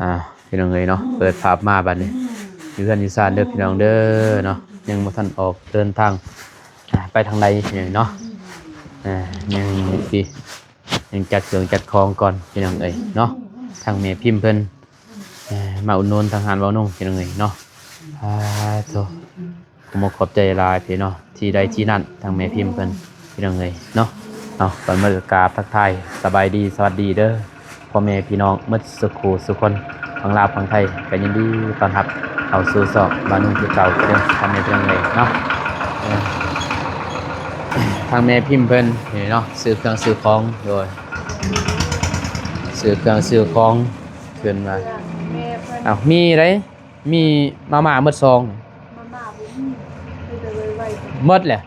ອ່າ ພີ່ນ້ອງເອີຍເນາະ ເປີດພາບມາບັດນີ້ ຢູ່ເຮືອນຢູ່ຊານເດີພີ່ນ້ອງເດີເນາະ ຍັງບໍ່ທັນອອກເດີນທາງ ອ່າ ໄປທາງໃດພີ່ນ້ອງເນາະ ອ່າ ຍັງ ຍັງຈັດເຄື່ອງຈັດຂອງກ່ອນພີ່ນ້ອງເອີຍເນາະ ທາງແມ່ພິມເພິ່ນ ເອີ ມາອຸດໜູນທາງຮ້ານເວົ້ານົງພີ່ນ້ອງເອີຍເນາະ ສາທຸ ຂໍຂອບໃຈຫຼາຍພີ່ນ້ອງ ທີ່ໃດທີ່ນັ້ນ ທາງແມ່ພິມເພິ່ນພີ່ນ້ອງເອີຍເນາະ ເອົາ ກ່ອນອື່ນກະກາບທັກທາຍສະບາຍດີ ສະຫວັດດີເດີ ພໍ່ແມ່ພີ່ນ້ອງໝົດສູ່ຄູ່ສູ່ຄົນ ຝັ່ງລາວຝັ່ງໄທ ກະຍິນດີຕ້ອນຮັບເຂົ້າສູ່ຊ່ອງບ້ານເມືອງຄືເກົ່າເດີ ພໍ່ແມ່ພີ່ນ້ອງເອີຍເນາະ ເອີ ທາງແມ່ພິມເພິ່ນນີ້ເນາະ ຊື້ເຄື່ອງຊື້ຂອງ ໂດຍ ຊື້ເຄື່ອງຊື້ຂອງ ຂຶ້ນມາ ແມ່ເພິ່ນ ອ້າວ ມີໄດ໋ ມີມາມ່າໝົດຊອງ ມາມ່າບໍ່ມີ ມີແຕ່ໄວໆ ໝົດແຫຼະ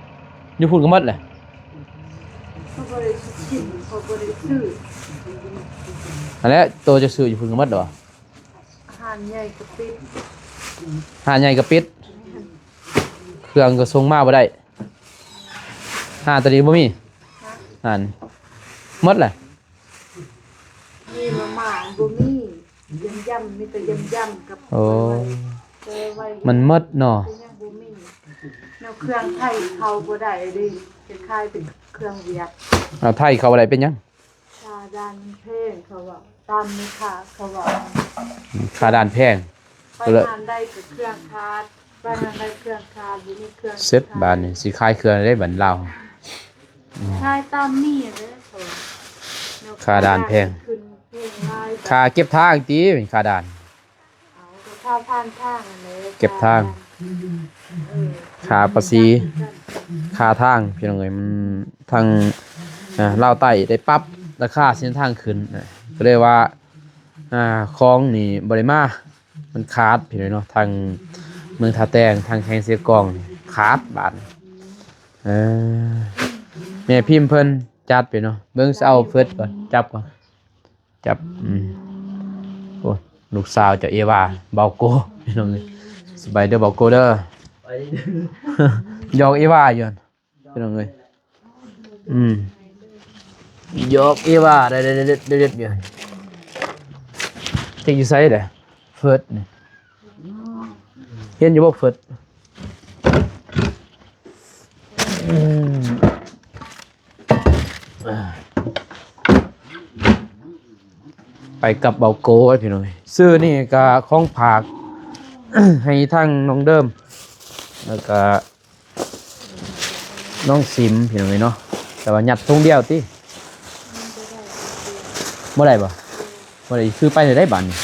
ຢູ່ພຸ້ນກໍໝົດແຫຼະ ເຂົາບໍ່ໄດ້ກິນ ເຂົາບໍ່ໄດ້ຊື້ ຫັ້ນແຫຼະ ໂຕເຈົ້າຊື້ຢູ່ພຸ້ນກໍໝົດແລ້ວຫວາ ຮ້ານໃຫຍ່ກໍປິດ ຮ້ານໃຫຍ່ກໍປິດ ເຄື່ອງກໍສົ່ງມາບໍ່ໄດ້ ຮ້ານໂຕນີ້ບໍ່ມີ ຮ້ານໝົດແຫຼະ ມີມາມ່າບໍ່ມີ ຢຳໆ ມີແຕ່ຢຳໆ ກັບ ໂອ້ ໄວໆ ມັນໝົດເນາະ ຍັງບໍ່ມີ ແນວເຄື່ອງໄທເຂົ້າບໍ່ໄດ້ເດ້ ໄປຂາຍແຕ່ເຄື່ອງຫວຽດ ເອົາ ໄທເຂົ້າບໍ່ໄດ້ເປັນຫຍັງ? ຄ່າດ່ານມັນແພງ ເຂົາເວົ້າ ຕາມແມ່ຄ້າເຂົາເວົ້າ ຄ່າດ່ານແພງ ໄປຮ້ານໃດກໍເຄື່ອງຂາດ ໄປຮ້ານໃດເຄື່ອງຂາດ ບໍ່ມີເຄື່ອງ ເສັດບາດນີ້ ຊິຂາຍເຄື່ອງໄດ້ບາດລາວ ຂາຍຕາມນີ້ເດ້ ເຂົາເວົ້າ ຄ່າດ່ານແພງ ຂຶ້ນແພງຫຼາຍ ຄ່າເກັບທາງຕິ ເປັນຄ່າດ່ານ ເອົາ ກໍຄ່າຜ່ານທາງຫັ້ນແຫຼະ ເກັບທາງ ເອີ ຄ່າພາສີ ຄ່າທາງ ພີ່ນ້ອງເອີຍ ມັນທາງ ອ່າ ລາວໃຕ້ໄດ້ປັບລາຄາເສັ້ນທາງຂຶ້ນ ກໍເລີຍວ່າ ອ່າ ຂອງນີ້ບໍ່ໄດ້ມາ ມັນຂາດ ພີ່ນ້ອງເນາະ ທາງເມືອງທ່າແຕງ ທາງແຂວງເຊກອງຂາດບາດ ເອີ ແມ່ພິມເພິ່ນຈັດ ພີ່ນ້ອງ ເບິ່ງ ຊິເອົາເຟີດກ່ອນ ຈັບກ່ອນ ຈັບ ອືມ ໂອ້ ລູກສາວເຈົ້າເອວາ ເບົາໂກ ພີ່ນ້ອງເອີຍ ສະບາຍເດີ ເບົາໂກເດີ ຫຍອກເອວາຢູ່ ພີ່ນ້ອງເອີຍ ອືມ ຫຍອກເອວາ ໄດ້ ໄດ້ ໄດ້ ໄດ້ເດັດຢູ່ ຈັກຢູ່ໃສແຫຼະ ເຟີດນີ້ ເຫັນຢູ່ບໍ່ເຟີດ ອືມ ໄປກັບເບົາໂກ ພີ່ນ້ອງເອີຍ ຊື້ນີ້ກະຂອງຝາກ ໃຫ້ທາງນ້ອງເດີມ ແລ້ວກະ ນ້ອງສິມ ພີ່ນ້ອງເອີຍເນາະ ແຕ່ວ່າຍັດຖົງດຽວຕິ ບໍ່ໄດ້ບໍ່? ບໍ່ໄດ້ ຄືໄປໄດ້ບາດນີ້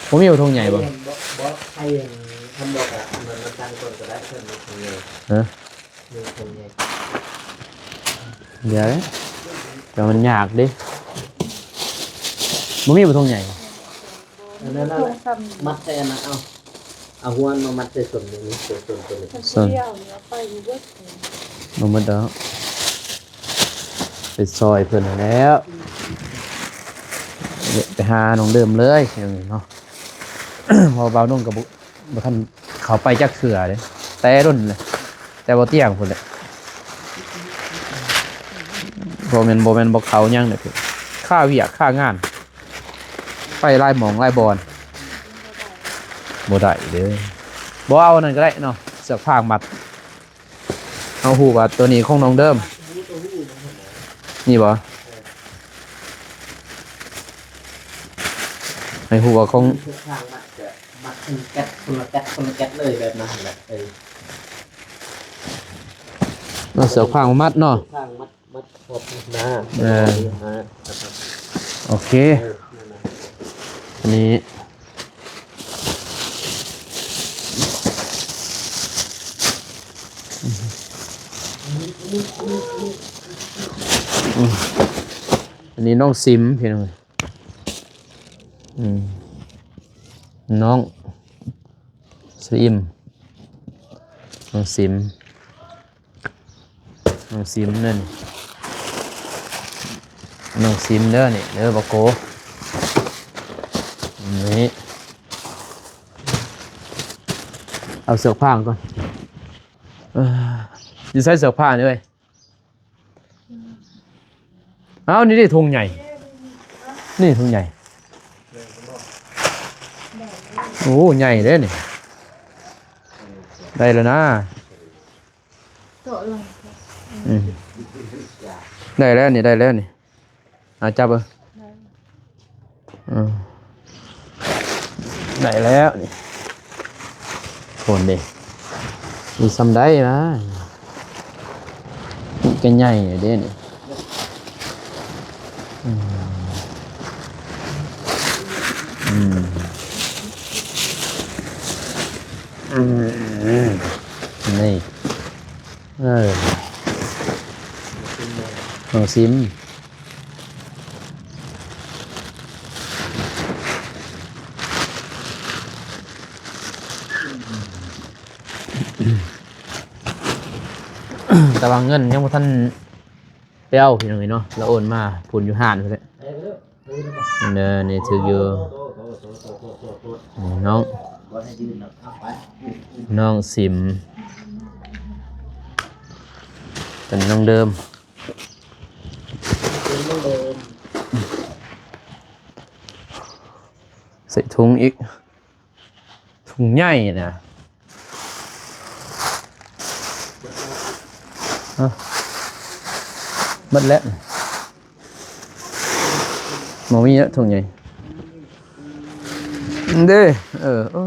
ບໍ່ມີບໍ່ຖົງໃຫຍ່ບໍ່? ບໍ່ ບໍ່ ໃຫ້ອັນ ອັນບໍ່ກະອັນນັ້ນນຳກັນກ່ອນກໍໄດ້ ເພິ່ນມີຖົງໃຫຍ່ ຮະ? ມີຖົງໃຫຍ່ ດຽວເດ້ ແຕ່ມັນຍາກເດ້ ບໍ່ມີບໍ່ຖົງໃຫຍ່? ອັນນັ້ນນະ ມັດໃສ່ອັນນັ້ນ ເອົາ ເອົາຫົວມາມັດໃສ່ສົ້ນນີ້ ໂຕສົ້ນ ໂຕນີ້ ສົ້ນດຽວນີ້ເອົາໄປຢູ່ເບິດ ບໍ່ໝົດດອກ ໄປຊ່ອຍເພິ່ນຫັ້ນແຫຼ້ວ ໄປຫານ້ອງເດີມເລີຍເນາະ ເພາະວ່າເບົານົງກໍບໍ່ ບໍ່ທັນເຂົ້າໄປຈັກເທື່ອເດ້ ແຕ່ດົນແຫຼະ ແຕ່ບໍ່ຕຽງພຸ້ນແຫຼະ ບໍ່ແມ່ນ ບໍ່ແມ່ນບໍ່ເຂົ້າຫຍັງເດ້ ຄາວຽກຄາງານ ໄປຫຼາຍໝ່ອງຫຼາຍບ່ອນ ບໍ່ໄດ້ເດ້ ບໍ່ເອົາອັນນັ້ນກໍໄດ້ເນາະ ເຊືອກຟາງມັດ ເຮົາຮູ້ວ່າໂຕນີ້ຂອງນ້ອງເດີມ ນີ້ບໍ່? ໃຫ້ຮູ້ວ່າຂອງ ເຊືອກຟາງມັດກະມັດຄົນລະແກັດ ຄົນລະແກັດ ຄົນລະແກັດເລີຍ ແບບນັ້ນແຫຼະ ເອີ ເອົາເຊືອກຟາງມາມັດເນາະ ເຊືອກຟາງມັດ ມັດ ເອີ ໂອເຄ ອັນນີ້ ອັນນີ້ນ້ອງສິມ ພີ່ນ້ອງ ອືມ ນ້ອງ ສະອີມ ນ້ອງສິມ ນ້ອງສິມເດີນີ້ ນ້ອງສິມເດີນີ້ເດີ ບັກໂກ ນີ້ ເອົາເຊືອກຟາງກ່ອນ ເອີ ຢູ່ໃສເຊືອກຟາງນີ້ເວີຍ? ເອົາ ນີ້ເດ້ ຖົງໃຫຍ່ ນີ້ ຖົງໃຫຍ່. ໂອ້ ໃຫຍ່ເດ້ນີ້. ໄດ້ແລ້ວນະ. ໂຕະລົງ. ອືມ ໄດ້ແລ້ວນີ້ ໄດ້ແລ້ວນີ້. ອາ ຈັບເບິ່ງ. ໄດ້ ອືມ ໄດ້ແລ້ວນີ້. ໂພນເດ້ ມີສ່ຳໃດນະ. ນີ້ກໍໃຫຍ່ເດ້ນີ້. ອືມ ອືມ ອືມ ນີ້ ເອີ ລອງຊິມ. ແຕ່ວ່າເງິນຍັງບໍ່ທັນໄປເອົາ ພີ່ນ້ອງເອີຍເນາະ, ລາວໂອນມາພຸ້ນ ຢູ່ຮ້ານພຸ້ນແຫຼະ. ເດີ ນີ້ຖືກຢູ່. ນີ້ນ້ອງ ນ້ອງສິມ ເປັນນ້ອງເດີມ. ໃສ່ຖົງອີກ. ຖົງໃຫຍ່ນະ. ເອົ້າ ໝົດແລ້ວ. ບໍ່ມີແລ້ວ ຖົງໃຫຍ່ເດ້. ເອີ ໂອ້ ອ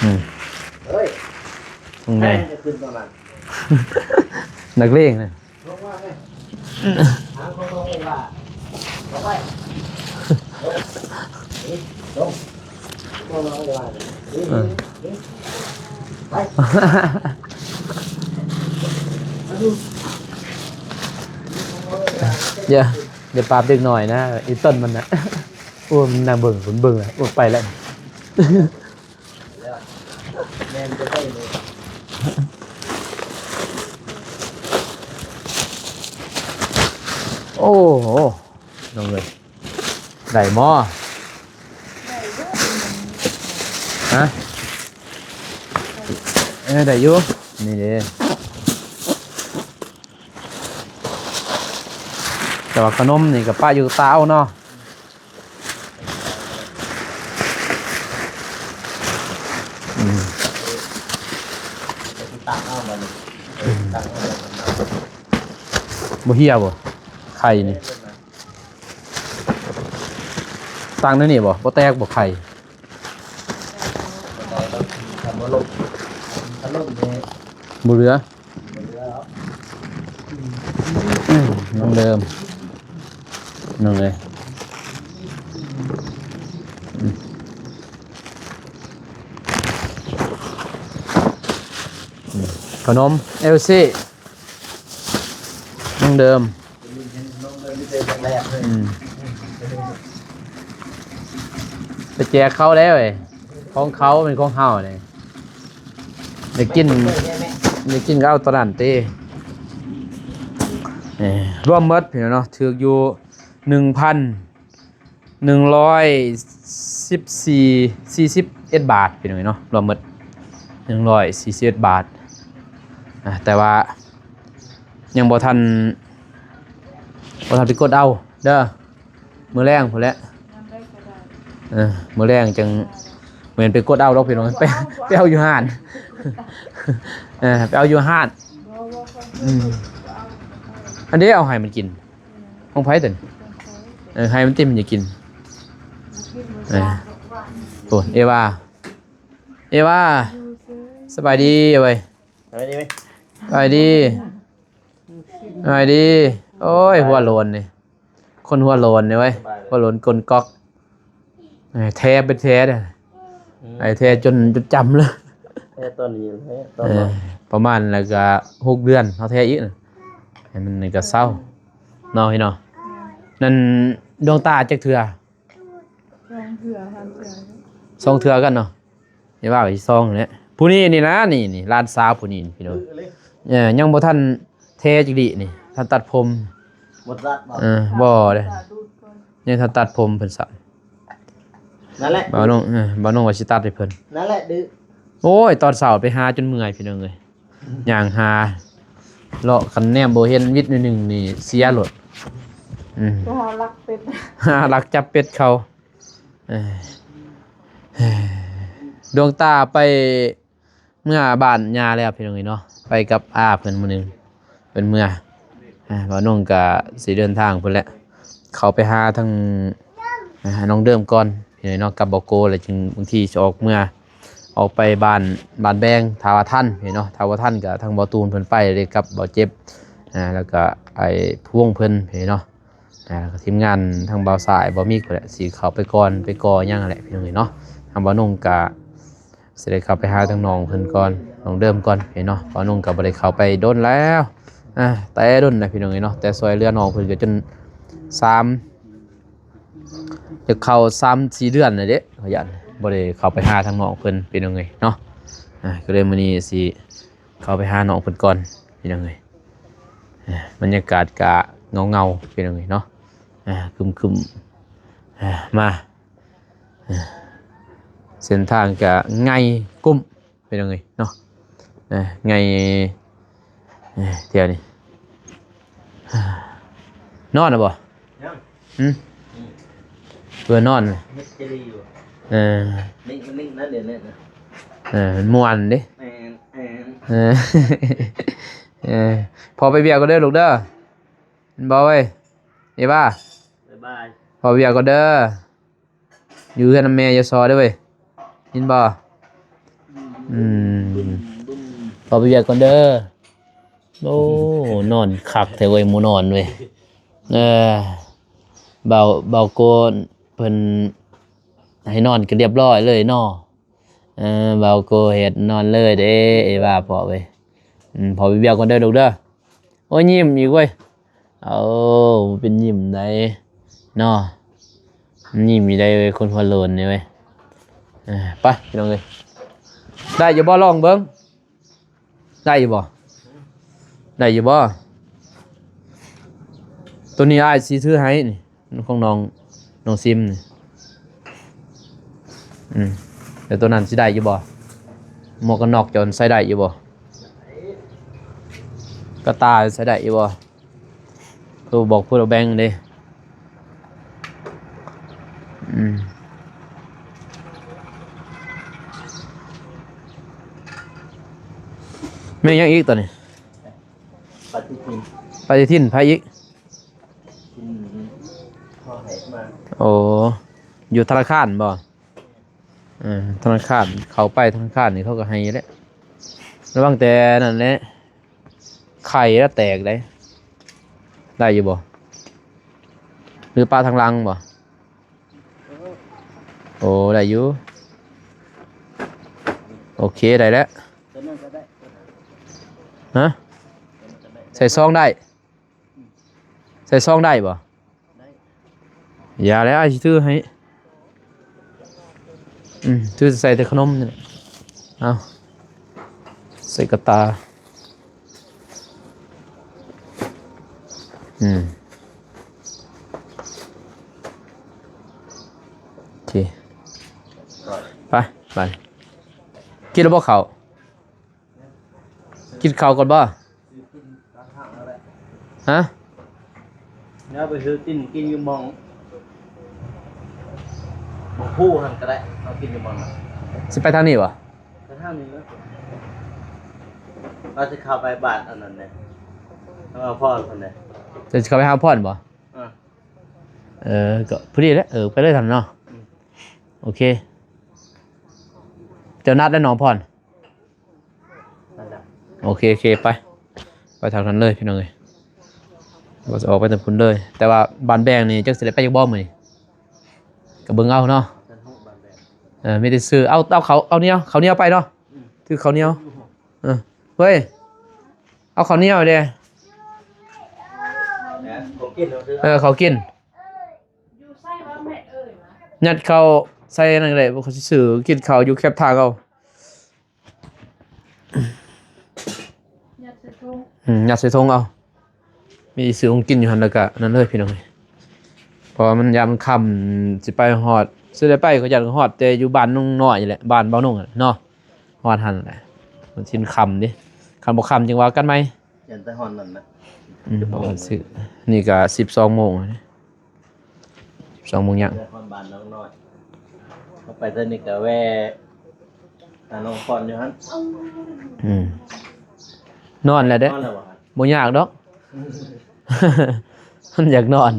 ືມ ເຮີ້ຍ ຖົງໃຫຍ່ ໃຜຈະຂຶ້ນຕອນນັ້ນ ນັກເລງນະ. ລົງມາເລີຍ ທາງຂອງນ້ອງເອວາ ລົງໄປ ລົງ ລົງ ຂອງນ້ອງເອວາ ນີ້ ເອີ ນີ້ ໄປ ຢ່າ ຢ່າປາບເດັກນ້ອຍນະ ອີຕົ້ນມັນນະ. ໂອ້ ມັນນັ່ງເບິ່ງ ເບິ່ງ ເບິ່ງລະ ໂອ້ ໄປແລ້ວ. ໂອ້ໂຫ ນ້ອງເອີຍ ໄດ້ບໍ່? ຮະ? ເອີ ໄດ້ຢູ່ ນີ້ເດ້. ແຕ່ວ່າຂະໜົມນີ້ກໍປະຢູ່ຕາເອົາເນາະ. ອືມ ຕັກເອົາບັດນີ້ ຕັກເອົາ ບໍ່ເຫ່ຍບໍ່ ໄຂ່ນີ້? ຕັ້ງແນວນີ້ບໍ່ ບໍ່ແຕກບໍ່ໄຂ່? ບໍ່ແຕກດອກ ຄັນບໍ່ລົ້ມ ຄັນລົ້ມນີ້ ບໍ່ເຫຼືອ. ອືມ ນ້ອງເດີມ ນ້ອງເອີຍ ອືມ ອືມ ຂະໜົມເອວຊີ ນ້ອງເດີມ ອືມ ໄປແຈກເຂົາແລ້ວເອີຍ ຂອງເຂົາເປັນຂອງເຮົາເດ້. ໄດ້ກິນ ໄດ້ກິນກໍເອົາຕອນນັ້ນຕິ. ເອີ ລວມໝົດພີ່ນ້ອງເນາະ ຖືກຢູ່ໜຶ່ງພັນໜຶ່ງຮ້ອຍສິບສີ່ ສີ່ສິບເອັດບາດ ພີ່ນ້ອງເນາະ ລວມໝົດໜຶ່ງຮ້ອຍສີ່ສິບເອັດບາດ. ອາ ແຕ່ວ່າຍັງບໍ່ທັນ ບໍ່ທັນໄປກົດເອົາເດີ. ມື້ແລງພຸ້ນແຫຼະ ຍາມໃດກໍໄດ້ ເອີ ມື້ແລງຈັ່ງ ບໍ່ແມ່ນໄປກົດເອົາດອກພີ່ນ້ອງ ໄປ ໄປເອົາຢູ່ຮ້ານ ເອີ ໄປເອົາຢູ່ຮ້ານ ບໍ່ ບໍ່ ອືມ ອັນນີ້ເອົາໃຫ້ມັນກິນ ຂອງໃຜຕົວນີ້? ຂອງຂ້ອຍ ເອີ ໃຫ້ມັນຕິ ມັນຢາກກິນ ບໍ່ກິນບໍ່ ເອີ ຈານດອກຫວານ ໂອ້ ເອວາ ເອວາ ຢູ່ເຊີຍ ສະບາຍດີເວີຍ ສະບາຍດີເວີຍ ສະບາຍດີ ສະບາຍດີ ໂອ້ຍ ຫົວໂລນນີ້ ຄົນຫົວໂລນນີ້ເວີຍ ສະບາຍດີ ຫົວໂລນກົ້ນກອກ ເອີ ແທ້ເປັນແທ້ເດີ້ ອືມ ໄອ້ແທ້ຈົນ ຈົນຈຳເລີຍ ແທ້ຕອນນີ້ແຫຼະ ຕອນ ເອີ ປະມານແລ້ວກະຫົກເດືອນ ເຮົາແທ້ອີກນະ ໃຫ້ມັນກະເຊົາເນາະ ພີ່ນ້ອງ. ນັ້ນດວງຕາຈັກເທື່ອ? ສອງເທື່ອ ສາມເທື່ອ ສອງເທື່ອກັນເນາະ. ຢ່າວ່າໄປຊອງແຫຼະ ຜູ້ນີ້ນີ້ນະ ນີ້ ນີ້ ຫຼານສາວຜູ້ນີ້ພີ່ນ້ອງ ເອີ ຍັງບໍ່ທັນແທ້ຈັກດີ້ນີ້ ທັນຕັດຜົມ ບໍ່ຕັດບໍ່? ເອີ ບໍ່ເດ້ ຍັງທັນຕັດຜົມເພິ່ນຊ້ຳ ນັ້ນແຫຼະ ບ່າວນົງ ເອີ ບ່າວນົງວ່າຊິຕັດໃຫ້ເພິ່ນ ນັ້ນແຫຼະດື້ ໂອ້ຍ ຕອນເຊົ້າໄປຫາຈົນເມື່ອຍພີ່ນ້ອງເອີຍ ຍ່າງຫາ ເລາະ ຄັນແນມບໍ່ເຫັນ ວິດໜ້ອຍໜຶ່ງນີ້ເສຍໂລດ. ອືມ ໄປຫາລັກເປັດ ຫາລັກຈັບເປັດເຂົາ. ເອີ ດວງຕາໄປ ເມືອບ້ານຍ່າແລ້ວພີ່ນ້ອງເອີຍເນາະ, ໄປກັບອາເພິ່ນມື້ໜຶ່ງ ເພິ່ນເມືອ. ອາ ບ່າວນົງກະຊິເດີນທາງພຸ້ນແຫຼະ ເຂົ້າໄປຫາທາງ ອາ ນ້ອງເດີມກ່ອນພີ່ນ້ອງເນາະ ກັບບ່າວໂກ ແລ້ວຈຶ່ງບາງທີຊິອອກເມືອ ອອກໄປບ້ານ ບ້ານແບງ ຖ້າວ່າທັນພີ່ນ້ອງເນາະ. ຖ້າບໍ່ທັນກະທາງບ່າວຕູນເພິ່ນໄປເລີຍກັບບ່າວເຈັບ ອາ ແລ້ວກະໄອ້ພວງເພິ່ນພີ່ນ້ອງເນາະ. ອາ ແລ້ວກໍທີມງານທາງບ່າວຊາຍ ບ່າວມິກພຸ້ນແຫຼະ ຊິເຂົ້າໄປກ່ອນ ໄປກໍ່ຫຍັງຫັ້ນແຫຼະພີ່ນ້ອງເອີຍເນາະ. ທາງບ່າວນົງກະຊິໄດ້ເຂົ້າໄປຫາທາງນ້ອງເພິ່ນກ່ອນ ນ້ອງເດີມກ່ອນພີ່ນ້ອງເນາະ. ບ່າວນົງກໍບໍ່ໄດ້ເຂົ້າໄປດົນແລ້ວ ອາ ແຕ່ດົນນະພີ່ນ້ອງເອີຍເນາະ, ແຕ່ຊ່ວຍເຫຼືອນ້ອງເພິ່ນກໍຈົນສາມ ຈະເຂົ້າສາມສີ່ເດືອນແລ້ວເດ້ ຂ້ອຍຢ້ານບໍ່ໄດ້ເຂົ້າໄປຫາທາງນ້ອງເພິ່ນພີ່ນ້ອງເອີຍເນາະ. ອາ ກໍເລີຍມື້ນີ້ຊິເຂົ້າໄປຫານ້ອງເພິ່ນກ່ອນພີ່ນ້ອງເອີຍ. ອາ ບັນຍາກາດກະເງົາໆ ພີ່ນ້ອງເອີຍເນາະ ອາ ຄຶມໆ ອາ ມາ ອາ ເສັ້ນທາງກະໄງ່ກຸ້ມ ພີ່ນ້ອງເອີຍເນາະ ອາ ໄງ່ ເອີ ທ່ຽວນີ້ ນອນແລ້ວບໍ່? ຍັງ ຫື? ອືມ ເພື່ອນອນ ເຮັດຈະດີຢູ່ ເອີ ນີ້ມັນນີ້ນັ້ນເດ ນີ້ນະ ເອີ ມັນມ່ວນເດ້ ແມ່ນ ແມ່ນ ເອີ ເອີ ພໍ່ໄປວຽກກ່ອນເດີລູກເດີ ເຫັນບໍ່ເວີຍ ເອວາ ບາຍບາຍ ພໍ່ໄປວຽກກ່ອນເດີ ຢູ່ເຮືອນນຳແມ່ຢ່າສໍເດີເວີຍ ຍິນບໍ່? ອືມ ພໍ່ໄປວຽກກ່ອນເດີ. ໂອ້ ນອນຄັກແທ້ເວີຍ ໝູ່ນອນເວີຍ. ເອີ ບ່າວ ບ່າວໂກເພິ່ນໃຫ້ນອນກໍລຽບຮ້ອຍເລີຍເນາະ. ເອີ ບ່າວໂກເຮັດນອນເລີຍເດ້ ເອວາ ພໍ່ເວີຍ. ອືມ ພໍ່ໄປວຽກກ່ອນເດີລູກເດີ. ໂອ້ຍ ຍິ້ມອີກເວີຍ. ເອົາ ເປັນຍິ້ມໃດເນາະ ຍິ້ມອີກໃດເວີຍ ຄົນຫົວໂລ້ນນີ້ເວີຍ. ເອີ ໄປພີ່ນ້ອງເອີຍ ໄດ້ຢູ່ບໍ່? ລອງເບິ່ງ ໄດ້ຢູ່ບໍ່? ໄດ້ຢູ່ບໍ່? ໂຕນີ້ອ້າຍຊິຖືໃຫ້ນີ້ ຂອງນ້ອງ ນ້ອງຊິມນີ້. ອືມ ແລ້ວໂຕນັ້ນຊິໄດ້ຢູ່ບໍ່? ໝວກກັນນັອກເຈົ້າໃສ່ໄດ້ຢູ່ບໍ່? ກະຕ່າໃສ່ໄດ້ຢູ່ບໍ່? ຄືບອກຜູ້ລະແບ່ງເດ້. ອືມ ແມ່ນຫຍັງອີກຕອນນີ້? ປະຕິທິນ ປະຕິທິນ ໃຜອີກ? ອືມ ພໍ່ໃຫ້ມາ. ໂອ້ ຢູ່ທະນາຄານບໍ່? ເອີ ທະນາຄານ ເຂົ້າໄປທະນາຄານນີ້ເຂົາກໍໃຫ້ແຫຼະ ລະວັງແຕ່ນັ້ນແຫຼະ ໄຂ່ລະແຕກເດ້. ໄດ້ຢູ່ບໍ່? ຫຼືປະທາງຫຼັງບໍ່? ໂອ້ ໄດ້ຢູ່ ໂອເຄ ໄດ້ແລ້ວ. ໂຕນັ້ນກໍໄດ້ ຮະ? ໂຕນັ້ນກໍໄດ້ ໃສ່ຊອງໄດ້? ໃສ່ຊອງໄດ້ບໍ່? ໄດ້ ຢ່າແລ້ວ ອ້າຍຊິຖືໃຫ້. ອືມ ຖືໃສ່ແຕ່ຂະໜົມນີ້ແຫຼະ. ເອົາ ໃສ່ກະຕ່າ. ອືມ ໂອເຄ ໄປ ໄປ ກິນແລ້ວບໍ່ເຂົ້າ? ກິນເຂົ້າກ່ອນບໍ່? ຮະ? ແລ້ວໄປຊື້ຕິ້ນກິນຢູ່ໝ່ອງ ໝ່ອງພູຫັ້ນກໍໄດ້ ເຮົາກິນຢູ່ໝ່ອງນັ້ນ. ຊິໄປທາງນີ້ບໍ່? ໄປທາງນີ້ແຫຼະ ວ່າຊິເຂົ້າໄປບ້ານອັນນັ້ນເດ້ ເອົາພອນພຸ້ນເດ້. ຈະເຂົ້າໄປຫາພອນບໍ່? ເອີ ເອີ ກໍພໍດີແຫຼະ ເອີ ໄປເລີຍທ່ານເນາະ. ອືມ ໂອເຄ ເຈົ້ານັດແລ້ວເນາະພອນ. ໂອເຄ ໂອເຄ ໄປ ໄປທາງນັ້ນເລີຍພີ່ນ້ອງເອີຍ ວ່າຊິອອກໄປທາງພຸ້ນເລີຍ. ແຕ່ວ່າບ້ານແບງນີ້ຈັກຊິໄດ້ໄປຈັກບໍ່ມື້ນີ້ ກໍເບິ່ງເອົາເນາະ. ເອີ ມີແຕ່ຊື້ ເອົາ ເອົາເຂົ້າ ເອົາໜຽວ ເຂົ້າໜຽວໄປເນາະ. ອືມ ຖືເຂົ້າໜຽວ ເອີ ເຮີ້ຍ ເອົາເຂົ້າໜຽວແດ່. ເອີ ເຂົ້າກິນ ຍັດເຂົ້າໃສ່ນັ້ນກໍໄດ້ ເຂົາຊິຊື້ກິນເຂົ້າຢູ່ແຄມທາງເອົາ. ຍັດໃສ່ຖົງ ອືມ ຍັດໃສ່ຖົງເອົາ. ມີຊື້ຂອງກິນຢູ່ຫັ້ນ ແລ້ວກະນັ້ນເລີຍພີ່ນ້ອງເອີຍ ເພາະວ່າມັນຍາມຄ່ຳ ຊິໄປຮອດ ຊິໄດ້ໄປກໍຢ້ານຮອດແຕ່ຢູ່ບ້ານນ້ອງນ້ອຍນີ້ແຫຼະ ບ້ານບ່າວນົງຫັ້ນເນາະ. ຮອດຫັ້ນແຫຼະ ມັນຊິຄ່ຳເດ້ ຄັນບໍ່ຄ່ຳຈຶ່ງວ່າກັນໃໝ່. ຍັນແຕ່ຮອດນັ້ນນະ ອືມ ບໍ່ທັນຊື້. ນີ້ກະສິບສອງໂມງແລ້ວເດ້ ສິບສອງໂມງຍັງ ແຕ່ຮອດບ້ານນ້ອງນ້ອຍ. ເຂົ້າໄປເທື່ອນີ້ກະແວ່ຫານ້ອງພອນຢູ່ຫັ້ນ. ອືມ ນອນແລ້ວເດ້ ນອນແລ້ວບໍ່? ບໍ່ຍາກດອກ ມັນຢາກນອນ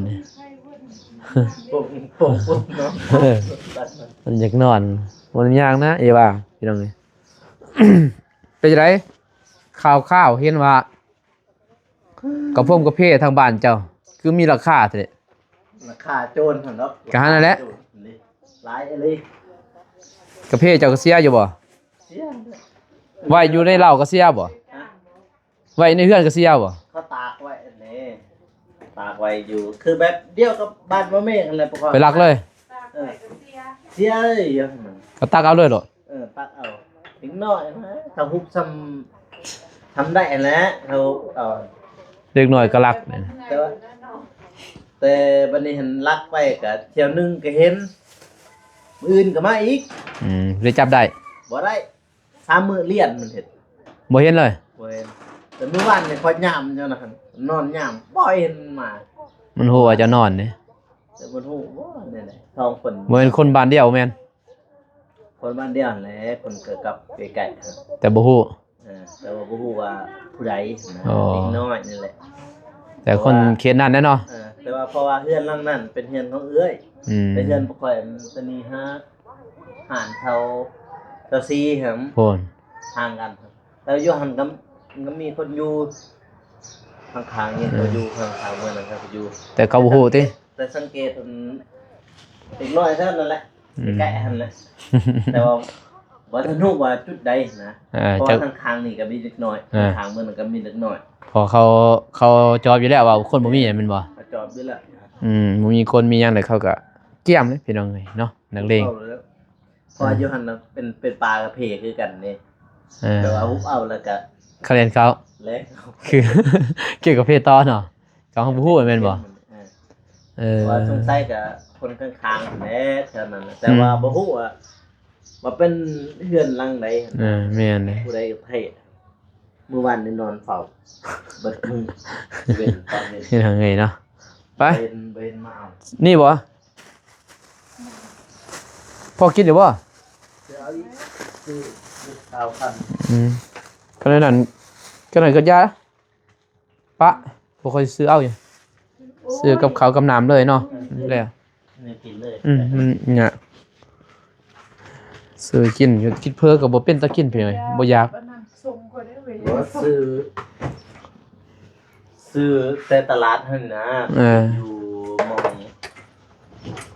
ປົກ ປົກ ປຸບເນາະ ເອີ ມັນຢາກນອນ. ບໍ່ຍາກນະ ເອວ່າ ພີ່ນ້ອງເອີຍ. ເປັນຈັ່ງໃດ? ຂ່າວໆ ເຫັນວ່າ ກະພົມກະເພທາງບ້ານເຈົ້າ ຄືມີລາຄາແທ້? ລາຄາໂຈນຫັ້ນເນາະ ກະຫັ້ນແຫຼະ ຫຼາຍອີ່ຫຼີ. ກະເພເຈົ້າກະເສຍຢູ່ບໍ່? ເສຍ. ໄວ້ຢູ່ໃນເລົ້າກະເສຍບໍ່? ຮະ? ໄວ້ໃນເຮືອນກະເສຍບໍ່? ເຂົາຕາກໄວ້ແຫຼະ ຕາກໄວ້ຢູ່ ຄືແບບດຽວກັບບ້ານບໍ່ເມກຫັ້ນແຫຼະ. ໄປລັກເລີຍ? ເອີ ເສຍເລີຍ ກະຕັກເອົາເລີຍໂລດ. ເອີ ຕັກເອົາ ເດັກນ້ອຍນະ ເຂົາຮຸກຊ່ຳ ຊ່ຳໄດ້ຫັ້ນແຫຼະ ເຂົາເອົາ. ເດັກນ້ອຍກະລັກ ແຕ່ວ່າ ແຕ່ບັດນີ້ຫັ້ນລັກໄປກະຖ້ຽວໜຶ່ງກະເຫັນ ມື້ອື່ນກະມາອີກ. ອືມ ໄດ້ຈັບໄດ້? ບໍ່ໄດ້ ສາມມື້ລຽນມັນເຮັດ ບໍ່ເຫັນເລີຍ? ບໍ່ເຫັນ. ແຕ່ມື້ວານນີ້ຂ້ອຍຍາມຢູ່ນະ ນອນຍາມ ບໍ່ເຫັນມາ. ມັນຮູ້ວ່າເຈົ້ານອນເດ້ ແຕ່ມັນຮູ້ບໍ່ແນວໃດ ສອງຄົນ ບໍ່ແມ່ນຄົນບ້ານດຽວແມ່ນ? ຄົນບ້ານດຽວຫັ້ນແຫຼະ ເພິ່ນກໍກັບໃກ້ໆ ແຕ່ບໍ່ຮູ້. ເອີ ແຕ່ວ່າບໍ່ຮູ້ວ່າຜູ້ໃດນະ ອໍ ເດັກນ້ອຍນີ້ແຫຼະ ແຕ່ຄົນເຂດນັ້ນແຫຼະເນາະ. ເອີ ແຕ່ວ່າເພາະວ່າເຮືອນຫຼັງນັ້ນເປັນເຮືອນຂອງເອື້ອຍ. ອືມ ເປັນເຮືອນບໍ່ຄ່ອຍ ຕະນີ້ຫາ ຫານເຊົາ ເຊົາສີ່ຫັ້ນ ໂພນ ຫ່າງກັນ. ແລ້ວຢູ່ຫັ້ນກໍ ກໍມີຄົນຢູ່ຂ້າງໆນີ້ ເອີ ເຂົາຢູ່ຂ້າງໆເມືອງນັ້ນ ເຂົາກໍຢູ່ ແຕ່ເຂົາບໍ່ຮູ້ຕິ. ແຕ່ສັງເກດເຫັນເດັກນ້ອຍເທົ່ານັ້ນແຫຼະ ອືມ ໃກ້ໆຫັ້ນແຫຼະ ແຕ່ວ່າບໍ່ທັນຮູ້ວ່າຈຸດໃດນະ. ເອີ ເພາະວ່າ ເຈົ້າ ທາງຂ້າງນີ້ກໍມີເດັກນ້ອຍ ເອີ ທາງຂ້າງເມືອງນັ້ນກໍມີເດັກນ້ອຍ ເພາະເຂົາ ເຂົາຈອບຢູ່ແລ້ວວ່າຄົນບໍ່ມີແມ່ນບໍ່? ເຂົາຈອບຢູ່ແລ້ວ. ອືມ ບໍ່ມີຄົນມີຫຍັງແລ້ວ ເຂົາກໍກຽມເລີຍ ພີ່ນ້ອງເອີຍເນາະ ນັກເລງ. ເພາະວ່າ ເອີ ຢູ່ຫັ້ນນະເປັນ ເປັນປ່າກາເຟຄືກັນເດ້. ເອີ ແຕ່ວ່າຮຸບເອົາແລ້ວກະ ຂະແນນເຂົາ ແລ້ວ ຄື ເກັບກາເຟຕໍ່ເນາະ ເຂົາບໍ່ຮູ້ແມ່ນບໍ່? ເອີ ເອີ ວ່າສົງໄສກະຄົນຂ້າງໆແຫຼະ ແຖວນັ້ນນະ ແຕ່ວ່າ ອືມ ບໍ່ຮູ້ວ່າ ວ່າເປັນເຮືອນຫຼັງໃດ. ເອີ ແມ່ນເດ້ ຜູ້ໃດກະເພ. ມື້ວານນີ້ນອນເຝົ້າເບິດມື້ ເວັນຕອນເວັນ ເຮັດຫຍັງເອີຍເນາະ. ໄປ ເຫັນ ບໍ່ເຫັນມາເອົາ ນີ້ບໍ່? ພໍກິນຢູ່ບໍ່? ຊິເອົາອີກ ຊື້ຊາວພັນ. ອືມ ຄັນນັ້ນ ຄັນນັ້ນກໍຢ່າ ປະ ບໍ່ຄ່ອຍຊື້ເອົາຢູ່ ຊື້ກັບເຂົ້າກັບນ້ຳເລີຍເນາະ. ແລ້ວ ນີ້ກິນເລີຍ. ອືມ ມັນຫຍັງ ຊື້ກິນຢູ່ ກິນເພີກໍບໍ່ເປັນຕາກິນ ພີ່ເອີຍ ບໍ່ຢາກ. ບໍ່ ຊື້ ຊື້ແຕ່ຕະຫຼາດຫັ້ນນະ. ເອີ ຢູ່ໝ່ອງ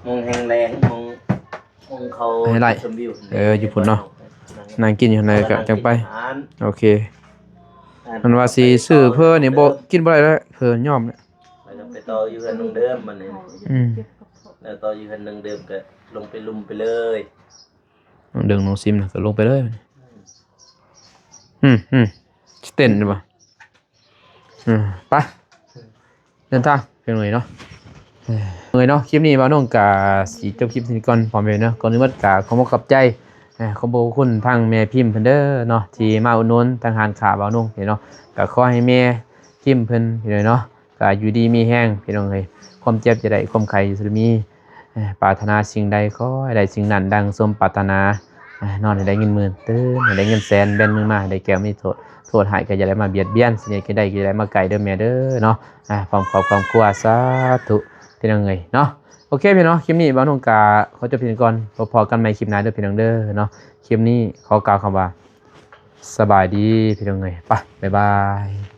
ໝ່ອງແຮງແລງ ໝ່ອງ ໝ່ອງເຂົາ ໄຮໄລ ຊົມວິວ. ເອີ ຢູ່ພຸ້ນເນາະ ນັ່ງກິນຢູ່ຫັ້ນແຫຼະ ກະຈັ່ງໄປ. ໂອເຄ ອັນວ່າຊິຊື້ເພີນີ້ບໍ່ ກິນບໍ່ໄດ້ແລ້ວ ເພີຍອມແລ້ວ. ແລ້ວກໍໄປຕໍ່ຢູ່ເຮືອນນ້ອງເດີມບັດນີ້. ອືມ ແລ້ວຕໍ່ຢູ່ເຮືອນນ້ອງເດີມກໍລົງໄປລຸ່ມໄປເລີຍ. ນ້ອງເດີມ ນ້ອງຊິມນະ ກໍລົງໄປເລີຍ. ອືມ ອືມ ຊິເຕັ້ນຢູ່ບໍ່? ອືມ ໄປ ເດີນທາງ ເປັນຫຍັງເນາະ ເອີຍເນາະ. ຄລິບນີ້ບ່າວນົງກະຊິຈົບຄລິບນີ້ກ່ອນ ພໍ່ແມ່ເນາະ. ກ່ອນອື່ນໝົດກະຂໍຂອບໃຈ ເອີ ຂອບພະຄຸນທາງແມ່ພິມເພິ່ນເດີເນາະ ທີ່ມາອຸດໜູນທາງຮ້ານຄ້າບ່າວນົງເນາະ. ກະຂໍໃຫ້ແມ່ພິມເພິ່ນເນາະ ກະຢູ່ດີມີແຮງ ພີ່ນ້ອງເອີຍ ຄວາມເຈັບຢ່າໄດ້ ຄວາມໄຂ້ຢ່າສຸດມີ. ເອີ ປາດຖະໜາສິ່ງໃດ ຂໍໃຫ້ໄດ້ສິ່ງນັ້ນດັ່ງສົມປາດຖະໜາ. ເອີ ນອນໃຫ້ໄດ້ເງິນໝື່ນ ຕື່ນໃຫ້ໄດ້ເງິນແສນ ແບນມືມາໃຫ້ໄດ້ແກ້ວມີໂຊກ ໂທດຮ້າຍກໍຢ່າໄດ້ມາບຽດບຽນ ເສຍໃຈກໍຢ່າໄດ້ມາໃກ້ເດີແມ່ເດີເນາະ. ອາ ພ້ອມຄອບຄອບຄົວ ສາທຸ ພີ່ນ້ອງເອີຍເນາະ. ໂອເຄ ພີ່ນ້ອງ ຄລິບນີ້ບ່າວນົງກະຂໍຈົບພຽງກ່ອນ ພົບພໍ້ກັນໃໝ່ຄລິບໜ້າເດີ ພີ່ນ້ອງເດີເນາະ. ຄລິບນີ້ຂໍກ່າວຄຳວ່າ ສະບາຍດີ ພີ່ນ້ອງເອີຍ ໄປ ບາຍບາຍ.